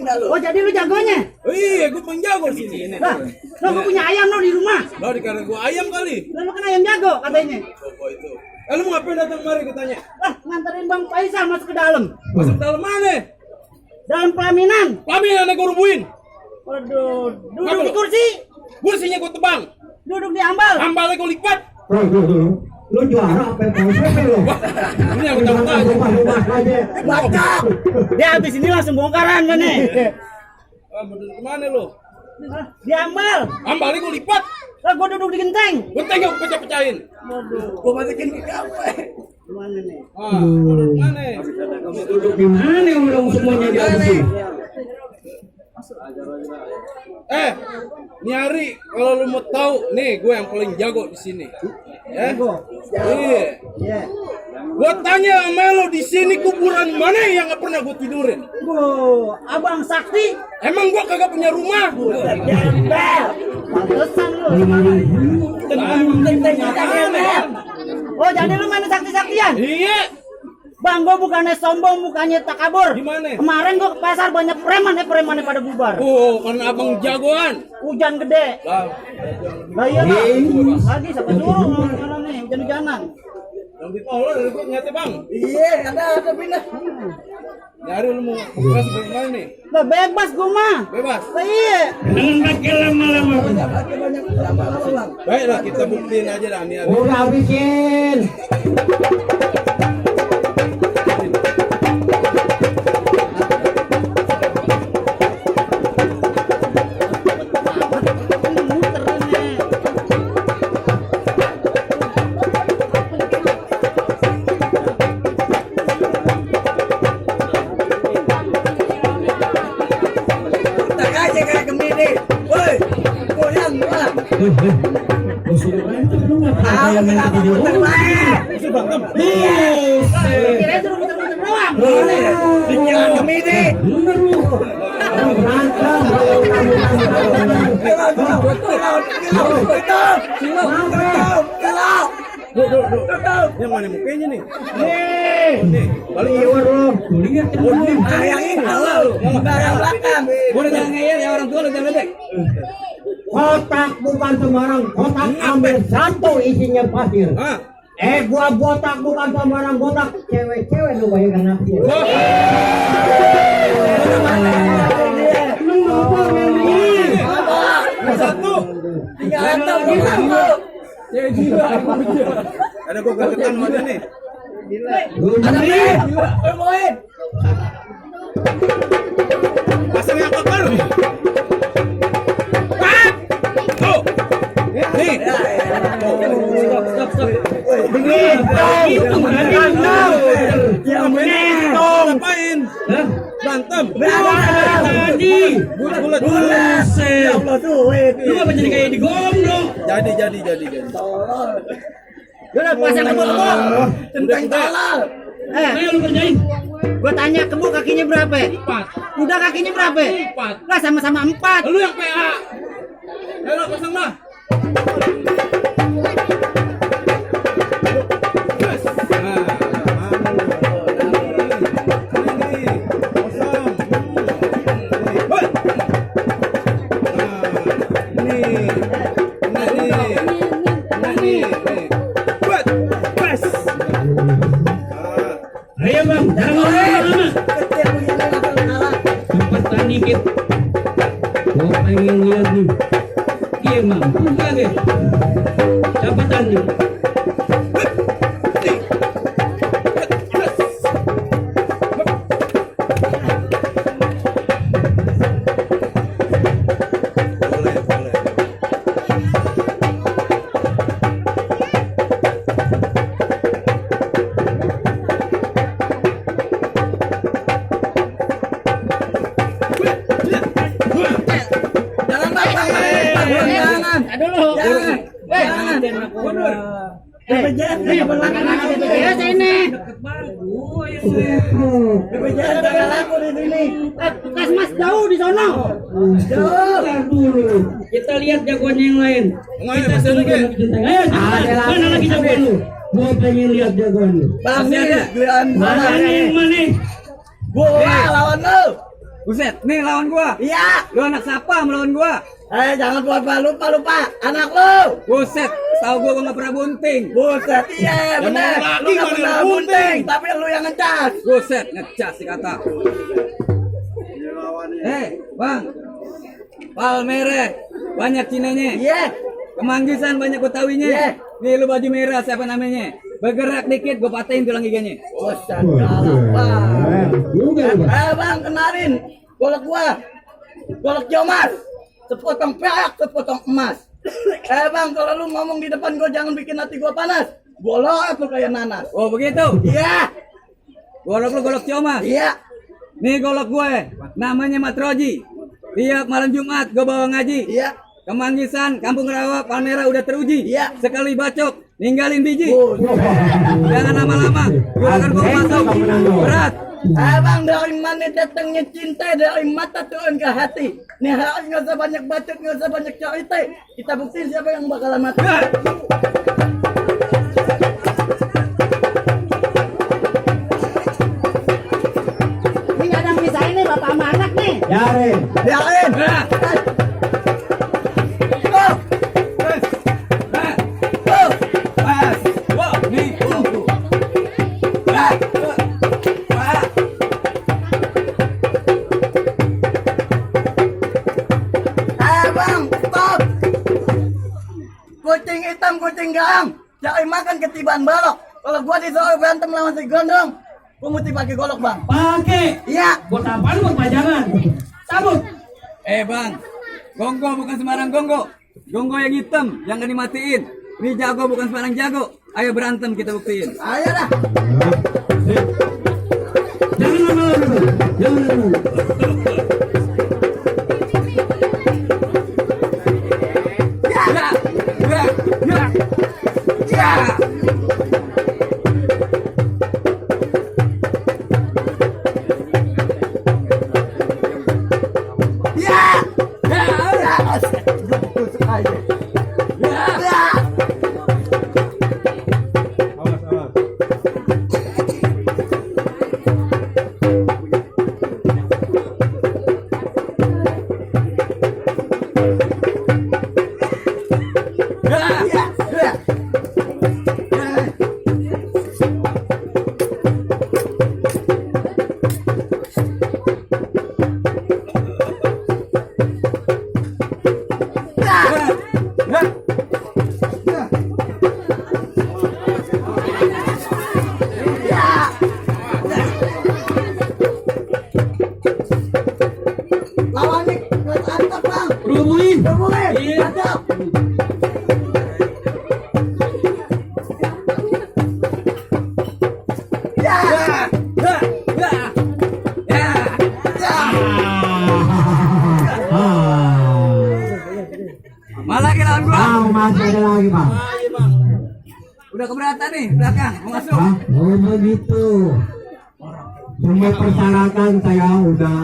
Oh jadi lu jagonya? Iya, gue penjago di sini. Lah, lu punya ayam lo di rumah? Lo dikira gue ayam kali. Lu kan ayam jago katanya. Coba itu. Lu mau ngapain datang kemari katanya? Lah, nganterin Bang Faisal masuk ke dalam. Masuk dalam mana? Dalam pelaminan. Pelaminan gue rubuhin. Waduh, duduk di kursi. Kursinya gue tebang. Duduk di ambal. Ambalnya gue lipat. Lu juara apa yang lu? Ini aku tahu aja. Bacok. Dia habis ini langsung bongkaran kan nih. Mau duduk kemana lu? Di ambal. Ambalnya gue lipat. Lah gua duduk di genteng. Genteng gue pecah-pecahin. Waduh. Gue masukin ke kafe. Gimana nih? Duduk mana? Duduk di mana orang semuanya di sini? Nyari kalau lu mau tahu nih gue yang paling jago di sini. Ya. Iya. Iya. Gue tanya sama lo di sini kuburan mana yang gak pernah gue tidurin? Abang Sakti. Emang gue kagak punya rumah? Gembel. Pantesan lu. Oh jadi lu main sakti-saktian? Iya. Bang, gua bukannya sombong, bukannya takabur. Gimana? Kemarin gua ke pasar banyak preman pada bubar. Oh, karena abang jagoan. Hujan gede. Lah iya lah. Lagi siapa suruh mana nih hujan-hujanan. Yang ditolong dari gue nyate bang. Iya, ada pindah. Nyari lu mau kasih bagaimana nih? Lah bebas gua mah. Bebas. Lah iya. Jangan pakai lama-lama. Baiklah kita buktiin aja dah nih. Udah habisin. Yang mana mukanya nih? Nih, Paling iwan lu. lihat Yang ini halal lu. Barang belakang. Gua udah jangan ngeyel ya orang tua lu jangan ledek. kotak bukan sembarang kotak, ambil satu isinya pasir. Hah? Gua botak bukan sembarang botak, cewek-cewek lu bayangkan nafsu. Satu. Tinggal antam gitu. Cewek gila. Ada gua gregetan sama dia nih. Ada nih. Moin. Pasangnya apa kan lu? Tuh. Nih. Stop. Ngapain? Berantem. Tadi. Bulat. Buset. Lu apa jadi kayak digomblong? Jadi. Udah pasang kebo. Tentang halal. Ayo lu kerjain. Gua tanya kebo kakinya berapa? 4. Udah kakinya berapa? 4. Lah sama-sama 4. Lu yang PA. Ayo pasang lah. Ayo bang, jangan lama-lama. Cepetan dikit. Gua pengen lihat nih. Iya mampu kagak? Cepetan nih. Mas jauh di sono. Kita lihat jagoannya yang lain. Kita dulu ke. Ayo, mana lagi jagoan lu? Gua pengen lihat jagoan lu. Bang, Mana yang mana? gua lawan lu. Buset, nih lawan gua. Iya. Lu anak siapa melawan gua? Jangan lupa anak lu. Buset, tahu gua nggak pernah bunting. Buset, iya benar. Lu nggak pernah bunting, tapi lu yang ngecas. Buset, ngecas si kata. Bang. Palmere, banyak Cinanya. Iya. Kemanggisan banyak Betawinya. Iya. Nih lu baju merah siapa namanya? Bergerak dikit gua patahin tulang giganya. Buset, galak bang. Bang, kemarin golok gua. Golok Jomas. Sepotong perak, sepotong emas. Bang, kalau lu ngomong di depan gua jangan bikin hati gua panas. Golok lu kayak nanas. Oh begitu? Iya. Golok lu golok Ciomas. Iya. Nih golok gue, namanya Matroji. Tiap malam Jumat gue bawa ngaji. Iya. Kemanggisan, Kampung Rawa, Palmera udah teruji. Iya. Sekali bacok, ninggalin biji. Buset. Jangan lama-lama, gue akan bawa masuk. Berat. Bang, dari mana datangnya cinta, dari mata turun ke hati. Nih harus nggak usah banyak bacot, nggak usah banyak cerita. Kita buktiin siapa yang bakalan mati. Ini nggak ada misahin nih bapak sama anak nih. Biarin. Biarin. Bang, stop. Kucing hitam, kucing garang. Cari makan ketiban balok. Kalau gua disuruh berantem lawan si gondrong, gua mesti pakai golok, Bang. Pakai. Iya. Buat apaan lu pajangan? Cabut. Bang, gonggo bukan sembarang gonggo. Gonggo yang hitam, jangan dimatiin. Ini jago bukan sembarang jago. Ayo berantem kita buktiin. Ayo dah. Jangan lama-lama. Jangan lama. Lawannya mantap, Bang. Rumuin. Bermulit. Mantap. Malah lagi lawan gua. Masih ada lagi, Bang. Udah keberatan nih, belakang mau masuk. Oh begitu. Semua persyaratan saya udah